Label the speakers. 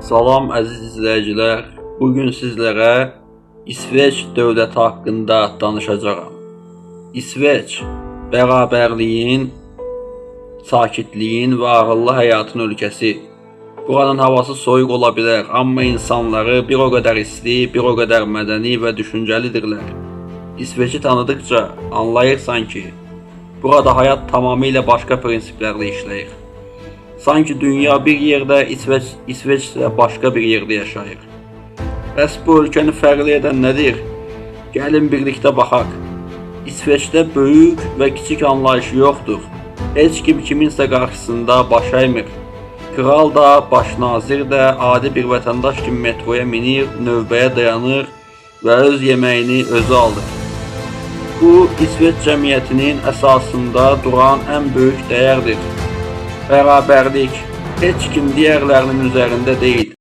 Speaker 1: Salam əziz izləyicilər. Bugün sizlərə İsveç dövləti haqqında danışacağam. İsveç bərabərliyin, sakitliyin və ağıllı həyatın ölkəsi. Buranın havası soyuq ola bilər, amma insanları bir o qədər isti, bir o qədər mədəni və düşüncəlidirlər. İsveçi tanıdıqca anlayırsan ki, burada həyat tamamilə başqa prinsiplərlə işləyir. Sanki dünya bir yerdə, İsveç isə başqa bir yerdə yaşayır. Bəs bu ölkəni fərqli edən nədir? Gəlin birlikdə baxaq. İsveçdə böyük və kiçik anlayışı yoxdur. Heç kim kiminsə qarşısında baş əymir. Kral da, baş nazir də adi bir vətəndaş kimi metroya minir, növbəyə dayanır və öz yeməyini özü alır. Bu, İsveç cəmiyyətinin əsasında duran ən böyük dəyərdir. Bərabərlik. Heç kim digərlərinin üzərində deyil.